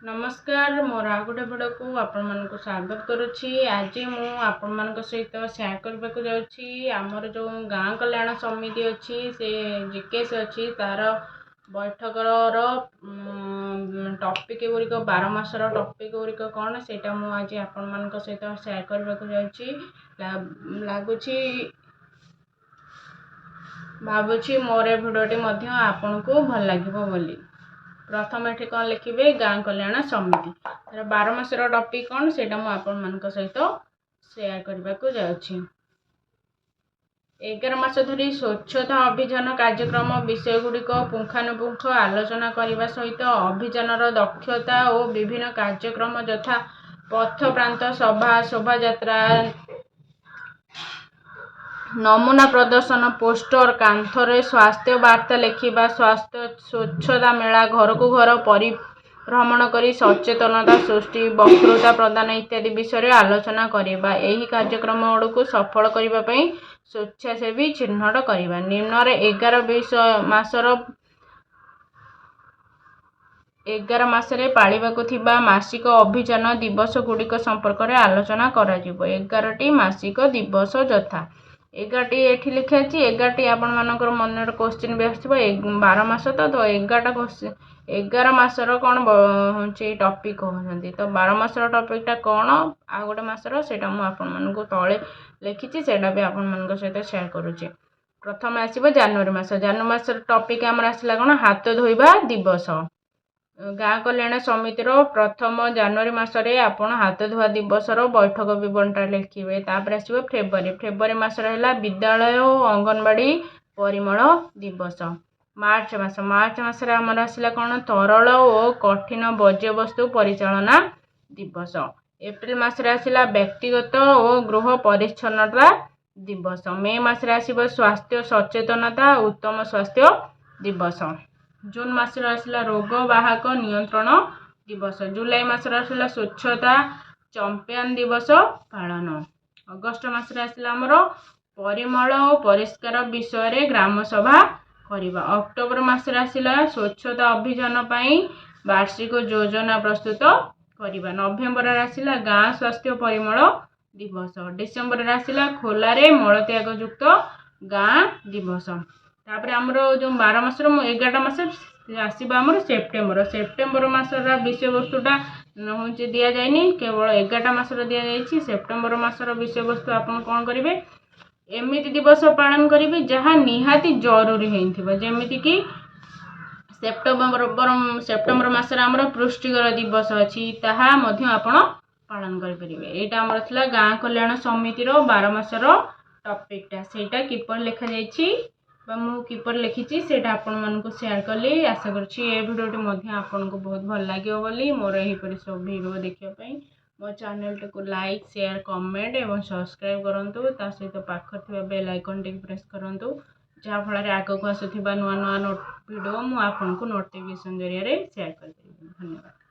ନମସ୍କାର, ମୋର ଆଉ ଗୋଟେ ଭିଡ଼ିଓକୁ ଆପଣମାନଙ୍କୁ ସ୍ୱାଗତ କରୁଛି। ଆଜି ମୁଁ ଆପଣମାନଙ୍କ ସହିତ ସେୟାର କରିବାକୁ ଯାଉଛି ଆମର ଯେଉଁ ଗାଁ କଲ୍ୟାଣ ସମିତି ଅଛି, ସେ ଜିକେଏସ୍ ଅଛି, ତା'ର ବୈଠକର ଟପିକ୍ ଗୁଡ଼ିକ, 12 ମାସର ଟପିକ୍ ଗୁଡ଼ିକ କ'ଣ, ସେଇଟା ମୁଁ ଆଜି ଆପଣମାନଙ୍କ ସହିତ ସେୟାର କରିବାକୁ ଯାଉଛି। ଲାଗୁଛି, ଭାବୁଛି ମୋର ଏ ଭିଡ଼ିଓଟି ମଧ୍ୟ ଆପଣଙ୍କୁ ଭଲ ଲାଗିବ ବୋଲି। ପ୍ରଥମେ ଏଠି କ'ଣ ଲେଖିବେ? ଗାଁ କଲ୍ୟାଣ ସମିତି ତାର 12 ମାସର ଟପିକ୍ କ'ଣ, ସେଇଟା ମୁଁ ଆପଣମାନଙ୍କ ସହିତ ସେୟାର କରିବାକୁ ଯାଉଛି। 11 ମାସ ଧରି ସ୍ୱଚ୍ଛତା ଅଭିଯାନ କାର୍ଯ୍ୟକ୍ରମ ବିଷୟଗୁଡ଼ିକ ପୁଙ୍ଖାନୁପୁଙ୍ଖ ଆଲୋଚନା କରିବା ସହିତ ଅଭିଯାନର ଦକ୍ଷତା ଓ ବିଭିନ୍ନ କାର୍ଯ୍ୟକ୍ରମ ଯଥା ପଥପ୍ରାନ୍ତ ସଭା, ଶୋଭାଯାତ୍ରା, ନମୁନା ପ୍ରଦର୍ଶନ, ପୋଷ୍ଟର, କାନ୍ଥରେ ସ୍ୱାସ୍ଥ୍ୟ ବାର୍ତ୍ତା ଲେଖିବା, ସ୍ୱାସ୍ଥ୍ୟ ସ୍ୱଚ୍ଛତା ମେଳା, ଘରକୁ ଘର ପରିଭ୍ରମଣ କରି ସଚେତନତା ସୃଷ୍ଟି, ବକ୍ତୃତା ପ୍ରଦାନ ଇତ୍ୟାଦି ବିଷୟରେ ଆଲୋଚନା କରିବା। ଏହି କାର୍ଯ୍ୟକ୍ରମ ଗୁଡ଼ିକୁ ସଫଳ କରିବା ପାଇଁ ସ୍ୱେଚ୍ଛାସେବୀ ଚିହ୍ନଟ କରିବା। ନିମ୍ନରେ 11 ବିଷୟ ମାସର 11 ମାସରେ ପାଳିବାକୁ ଥିବା ମାସିକ ଅଭିଯାନ ଦିବସ ଗୁଡ଼ିକ ସମ୍ପର୍କରେ ଆଲୋଚନା କରାଯିବ। 11ଟି ମାସିକ ଦିବସ ଯଥା, 11ଟି ଏଠି ଲେଖା ଅଛି। 11ଟି ଆପଣମାନଙ୍କର ମନରେ କୋଶ୍ଚିନ୍ ବି ଆସୁଥିବ, 12 ମାସ ତ 11ଟା କୋଶ୍ଚିନ୍, 11 ମାସର କ'ଣ ହେଉଛି ଟପିକ୍ କହୁଛନ୍ତି। ତ 12 ମାସର ଟପିକ୍ଟା କ'ଣ ଆଉ ଗୋଟେ ମାସର, ସେଇଟା ମୁଁ ଆପଣମାନଙ୍କୁ ତଳେ ଲେଖିଛି, ସେଇଟା ବି ଆପଣମାନଙ୍କ ସହିତ ସେୟାର କରୁଛି। ପ୍ରଥମେ ଆସିବ ଜାନୁଆରୀ ମାସ। ଜାନୁଆରୀ ମାସର ଟପିକ୍ ଆମର ଆସିଲା କ'ଣ? ହାତ ଧୋଇବା ଦିବସ। ଗାଁ କଲ୍ୟାଣ ସମିତିର ପ୍ରଥମ ଜାନୁଆରୀ ମାସରେ ଆପଣ ହାତ ଧୁଆ ଦିବସର ବୈଠକ ବିବରଣୀଟା ଲେଖିବେ। ତାପରେ ଆସିବ ଫେବୃଆରୀ। ଫେବୃଆରୀ ମାସରେ ହେଲା ବିଦ୍ୟାଳୟ ଓ ଅଙ୍ଗନବାଡ଼ି ପରିମଳ ଦିବସ। ମାର୍ଚ୍ଚ ମାସ। ମାର୍ଚ୍ଚ ମାସରେ ଆମର ଆସିଲା କ'ଣ? ତରଳ ଓ କଠିନ ବର୍ଜ୍ୟବସ୍ତୁ ପରିଚାଳନା ଦିବସ। ଏପ୍ରିଲ ମାସରେ ଆସିଲା ବ୍ୟକ୍ତିଗତ ଓ ଗୃହ ପରିଚ୍ଛନ୍ନତା ଦିବସ। ମେ ମାସରେ ଆସିବ ସ୍ୱାସ୍ଥ୍ୟ ସଚେତନତା, ଉତ୍ତମ ସ୍ୱାସ୍ଥ୍ୟ ଦିବସ। ଜୁନ୍ ମାସରେ ଆସିଲା ରୋଗ ବାହକ ନିୟନ୍ତ୍ରଣ ଦିବସ। ଜୁଲାଇ ମାସରେ ଆସିଲା ସ୍ୱଚ୍ଛତା ଚମ୍ପିଆନ ଦିବସ ପାଳନ। ଅଗଷ୍ଟ ମାସରେ ଆସିଲା ଆମର ପରିମଳ ଓ ପରିଷ୍କାର ବିଷୟରେ ଗ୍ରାମ ସଭା କରିବା। ଅକ୍ଟୋବର ମାସରେ ଆସିଲା ସ୍ୱଚ୍ଛତା ଅଭିଯାନ ପାଇଁ ବାର୍ଷିକ ଯୋଜନା ପ୍ରସ୍ତୁତ କରିବା। ନଭେମ୍ବରରେ ଆସିଲା ଗାଁ ସ୍ୱାସ୍ଥ୍ୟ ପରିମଳ ଦିବସ। ଡିସେମ୍ବରରେ ଆସିଲା ଖୋଲାରେ ମଳତ୍ୟାଗ ଯୁକ୍ତ ଗାଁ ଦିବସ। ତାପରେ ଆମର ଯେଉଁ 12 ମାସର ମୁଁ 11ଟା ମାସ, ଆସିବ ଆମର ସେପ୍ଟେମ୍ବର। ସେପ୍ଟେମ୍ବର ମାସର ବିଷୟବସ୍ତୁଟା ହେଉଛି ଦିଆଯାଇନି, କେବଳ 11ଟା ମାସର ଦିଆଯାଇଛି। ସେପ୍ଟେମ୍ବର ମାସର ବିଷୟବସ୍ତୁ ଆପଣ କ'ଣ କରିବେ? ଏମିତି ଦିବସ ପାଳନ କରିବେ ଯାହା ନିହାତି ଜରୁରୀ ହେଇଥିବ। ଯେମିତିକି ସେପ୍ଟେମ୍ବର ମାସରେ ଆମର ପୁଷ୍ଟିକର ଦିବସ ଅଛି, ତାହା ମଧ୍ୟ ଆପଣ ପାଳନ କରିପାରିବେ। ଏଇଟା ଆମର ଥିଲା ଗାଁ କଲ୍ୟାଣ ସମିତିର 12 ମାସର ଟପିକ୍ଟା। ସେଇଟା କିପରି ଲେଖାଯାଇଛି ବା ମୁଁ କିପରି ଲେଖିଛି, ସେଇଟା ଆପଣମାନଙ୍କୁ ସେୟାର କଲି। ଆଶା କରୁଛି ଏ ଭିଡ଼ିଓଟି ମଧ୍ୟ ଆପଣଙ୍କୁ ବହୁତ ଭଲ ଲାଗିବ ବୋଲି। ମୋର ଏହିପରି ସବୁ ଭିଡ଼ିଓ ଦେଖିବା ପାଇଁ ମୋ ଚ୍ୟାନେଲଟିକୁ ଲାଇକ୍, ସେୟାର, କମେଣ୍ଟ ଏବଂ ସବସ୍କ୍ରାଇବ୍ କରନ୍ତୁ। ତା ସହିତ ପାଖରେ ଥିବା ବେଲ୍ ଆଇକନ୍ଟିକୁ ପ୍ରେସ୍ କରନ୍ତୁ, ଯାହାଫଳରେ ଆଗକୁ ଆସୁଥିବା ନୂଆ ନୂଆ ଭିଡ଼ିଓ ମୁଁ ଆପଣଙ୍କୁ ନୋଟିଫିକେସନ୍ ଜରିଆରେ ସେୟାର କରିପାରିବି। ଧନ୍ୟବାଦ।